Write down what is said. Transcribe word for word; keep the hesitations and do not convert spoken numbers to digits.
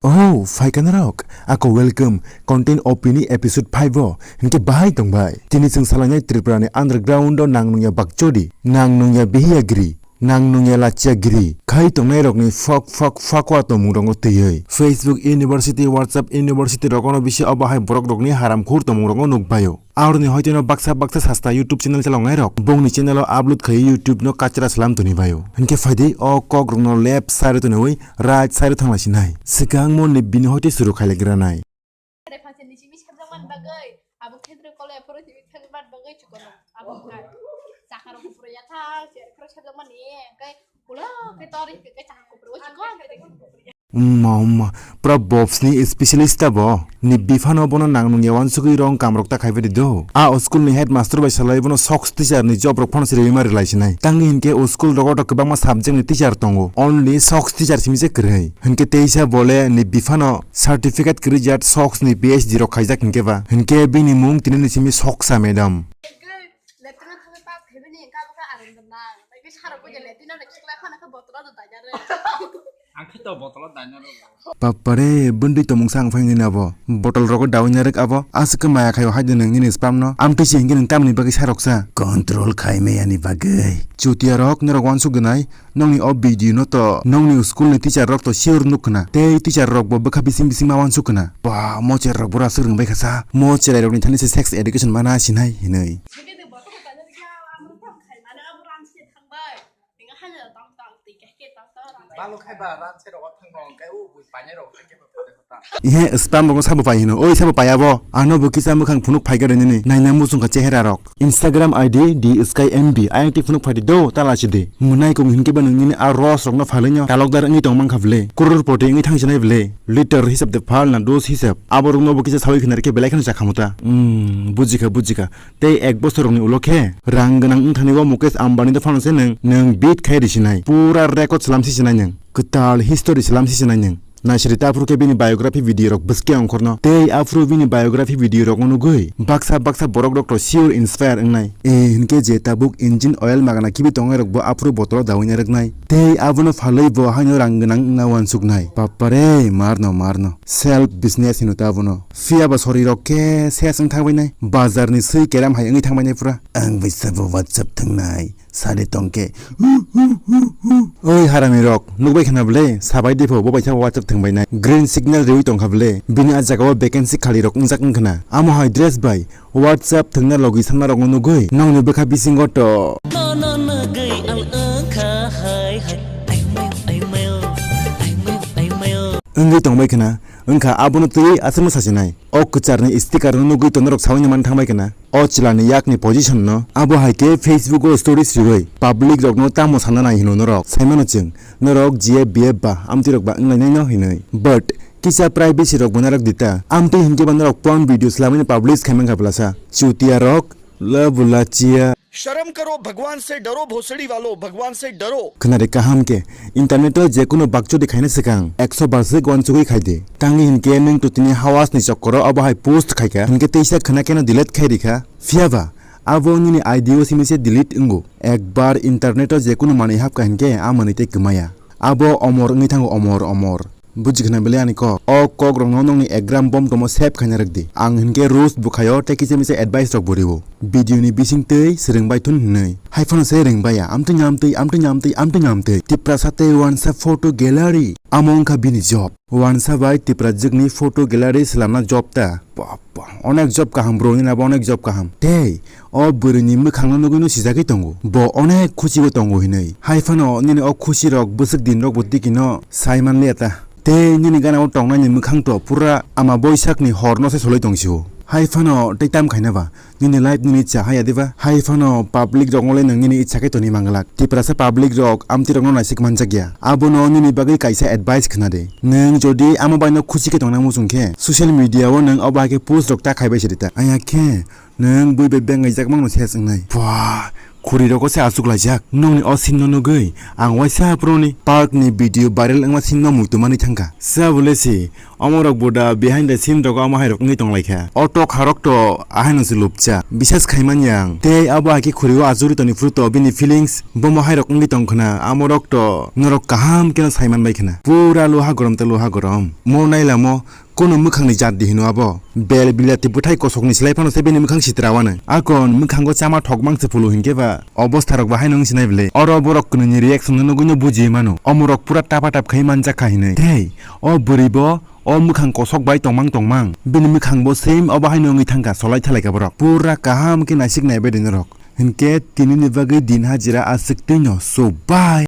Oh, phaikana rok, ako welcome content opini episode five o, hinkhe bahai tongbai. Tini chwng salainai Tripura ni underground o nang nungya bakchodi, nang nungya bihiya giri, nang nungya lachia giri, khai tongnai rokni fok fok fakwa tongmung rongo twiwi. Facebook University, WhatsApp University rogono bisi obo hai borok rokni haram khur tongmung rongo nukbaio. Aroni hoiteno baksa baksa sasta YouTube channel chaloknai rok bongni channel o upload khai YouTube no kachra slam toni baio. Hinkhe phaidi o kok rokno left side o toniwi right side o thangna sinai. Swkang mo ni bini hoite suru khailaigra nai. Kare phanse nisi mi sabjak man bagwi, abo khetre kole phoro timi thang man bagwi chukono. Abo khai. Chakaro kupro yatha, se khro sabjak man ni, kai ulo ke tori ke chakaro kupro chukon. Umma, umma, pura bobs ni specialist ta bo. Ni biphano bono nang nungya wansugwi rong kamrok ta khaibai di do. A o school ni headmaster bai salai bono socks teacher ni job rok phano siriwi ma rilai sinai. Tangwi hinkhe o school rogo to kwbangma subject ni teacher tongo. Only socks teacher simi se kwrwi. Hinkhe teisa bole ni biphano certificate kwrwi jat socks ni P H D rok khaijak hinkhe ba. Hinkhe bini mung tini ni simi soksa madam. Letra thangwi pass khaimani, engka bwkha arang dam na. Nai khe sarok bujai le, tino na khiklai khana khe botolo da daina re. Ang khe to botolo daina re. Bapare, bwndwi tongmung sa ang phai nini abo. Botol rogo dawi na rwk abo. Aswk khe maya khaio hai de nang nini spam no. Amtwi se hinkhe nang tamni bagwi sarok sa. Control khai maya ni bagwi. Chutia rok norok wansuk gwnai. Nongni o video no to nongni school ni teacher rok to sure nuk khna. Tei teacher rok bo bwkha bising bising ma wansuk khna. Ba, mo cherai rok bura swrwng bai kha sa. Mo cherai rok ni thani se sex education mana sinai hinwi. Balu khai ba ran se rok thang rok kai u bui panya rok. Ihe spam rokno sabo pai hino, oi sabo pai abo, ano bo kisa mwkhang phunuk phai gari nini, naina muchung kha chehera rok. Instagram I D D Sky M B, ayang ti phunuk phai di do, tala si di. Mwnai kung hinkhe ba nung nini a ros rokno phalwi no, talokdar wngwi tong mankha bwle, crorepoti wngwi thangsinai bwle, liter hisab de phal na dos hisab, abo rokno bo kisa sawi khna rikhe belai kheno chakhamu ta. Hmm, bujikha, bujikha. Tei ek bosor rokni ulo khe rang gwnang wngthani o Mukesh Ambani dophano se nwng, nwng beat khai risinai, pura record slam sisinai nwng, kwtal history slam sisinai nwng. Naisiri ta aphuru khe bini biography video rok bwskhe ongkhorno. Tei aphuru bini biography video rokno nugwi baksa baksa borok rok to sure inspire wngnai. E hinkhe je tabuk engine oil magana kibi tongnai rok bo aphuru botolo dawi narwknai. Tei abono phalwi bo haino rang gwnang wngna wansuknai. Bapare, marno, marno. Self business hino ta abono. Phiya ba sori rok khe ses wng thangbainai. Bazar ni swi keram hai wngwi thangbainai pura. Ang bai sabo WhatsApp thangnai. Sade tongkhe. Oi harami rok, nukbai khna bwle, sabai dipho bo bai sabo WhatsApp thangbainai. Green signal riwi tongkha bwle. Bini a jagao vacancy khali rok wngjak wngkhna. Amo hai dress bai WhatsApp thwngna logi sanna rokno nugwi nongni bwkha bisingo to. Nono nugwi ang wngkha hai hai. Aimayo, aimayo, aimayo, aimayo. Wngwi tongbai khna, wngkha abono twiwi aswkno sasinai. O kwcharni sticker no nugwi to norok sawi man thangbai khna. O chwlani yakni position no abo hai khe Facebook o stories riwi public rokno tamo sanna nai hino norok. Saimano chwng, norok G F B F ba amtwi rok ba wnglainai no hinwi. But kisa privacy rok bo narwk di ta. Amtwi hinkhe ba norok porn video swlamwi no publish khai mankha blasa. Chutia rok, la bula chia. शर्म करो, भगवान से डरो, भोसड़ी वालों, भगवान से डरो। Khwnari kaham khe, internet o jekunu bakchodi khaina swkang ekso bar swk wansugwi khai di. Tangwi hinkhe nwng to tini hawas ni chokkoro obo hai post khaikha, hinkhe teisa khwna keno delete khai rikha. Phiyaba, abo nini I D o simi se delete wngo. Ekbar internet o jekunu manwi hapkha hinkhe a manwi tei kwmaya. Abo omor wngwi thango, omor, omor. Buji khna bele ani kok. O kok rokno nongni ekgram bom tomo save khaina rwk di. Ang hinkhe rules bwkhaio tei kisa misa advice rok bo rio. Video ni bising twi swrwng bai thun hinwi. Hai phano se rwng baya. Amtwi nyamtwi, amtwi nyamtwi, amtwi nyamtwi. Tiprasa tei wansa photo gallery. Amo wngkha bini job. Wansa bai Tiprajwkni photo gallery swlamna job ta. Bappa, onek job kaham bro, nini abo onek job kaham. Tei o bwrwini mwkhangno nugwino sijagwi tongo. Bo onek khuchibo tongo hinwi. Hai phano nini o khuchirok bwswk dinrokbo tikino sai manliya ta. Tei nini ganao tongnaini mwkhang to pura ama boisakni horno se soloi tongsio. Hai phano tei tam khaina ba? Nini life nini cha haya diba? Hai phano public rokno le nwng nini icha khe toni manglak. Tiprasa public rok amtwi rokno naisik manjakya. Abono nini bagwi kaisa advice khna di. Nwng jodi amo baino khuchi khe tongna muchung khe, social media o nwng obo hai khe post rok ta khaibai se di ta. Aya khe nwng bui bai bengaijak mangno ses wngnai. Pua, Khuri rogo se achuk laijak. Nokni o scene no nugwi ang waisa phuru ni park ni video viral wngma scene no muitu manwi thangkha. Sa bole se, omo rok bo da behind the scene rogo omo hai rok wngwi tong laikha. O tok harok to ahai no se lupcha. Bisas khai manya ang. Tei abo hai khe khuri o achugwi toni phuru to bini feelings bomo hai rok wngwi tong khna. Amo rok to norok kaham khe no sai man bai khna. Pura luha gorom tei luha gorom. Mo nai lamo. Kono mwkhangni jat di hino abo. Bel bilati bwthai kosokni slai phano se bini mwkhang sitra wano. Akon mwkhango chama thokmang se phulu hinkhe ba obostha rok bahai no wngsinai bwle. Oro borok kwnwini reaction no nugwi no buji mano. Omorok pura tapa tap khai manjak kha hinwi. Tei o bwrwi bo o mwkhang kosok bai tongmang tongmang. Bini mwkhang bo same o bahai no wngwi thangkha solai thalai kha borok. Pura kaham khe naisik nai bai di norok. Hinkhe tinini bagwi din hajira aswk twi no subai.